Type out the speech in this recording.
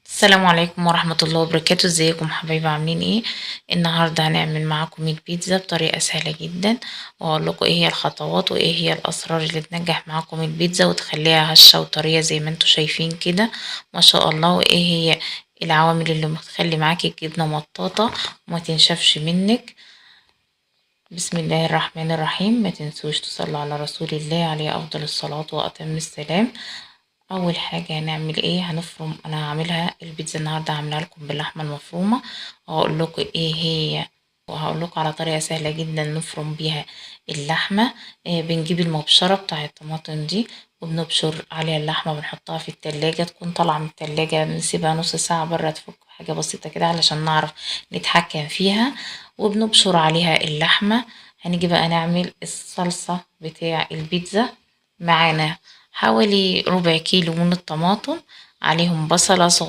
السلام عليكم ورحمة الله وبركاته. ازيكم حبايبي؟ عاملين ايه؟ النهاردة هنعمل معاكم البيتزا بطريقة سهلة جدا، وهقول لكم ايه هي الخطوات وايه هي الاسرار اللي تنجح معاكم البيتزا وتخليها هشة وطرية زي ما انتم شايفين كده ما شاء الله، وايه هي العوامل اللي بتخلي معاكي الجبنة مطاطة وما تنشفش منك. بسم الله الرحمن الرحيم. ما تنسوش تصلوا على رسول الله عليه افضل الصلاة واتم السلام. اول حاجه هنعمل ايه؟ هنفرم. انا هعملها البيتزا النهارده، هعملها لكم باللحمه المفرومه، وهقول لكم ايه هي، وهقول لكم على طريقه سهله جدا نفرم بيها اللحمه. بنجيب المبشره بتاع الطماطم دي وبنبشر عليها اللحمه، بنحطها في التلاجة، تكون طالعه من التلاجة، بنسيبها نص ساعه بره تفك، حاجه بسيطه كده علشان نعرف نتحكم فيها، وبنبشر عليها اللحمه. هنيجي بقى نعمل الصلصه بتاع البيتزا. معانا حوالي ربع كيلو من الطماطم، عليهم بصلة صغيرة.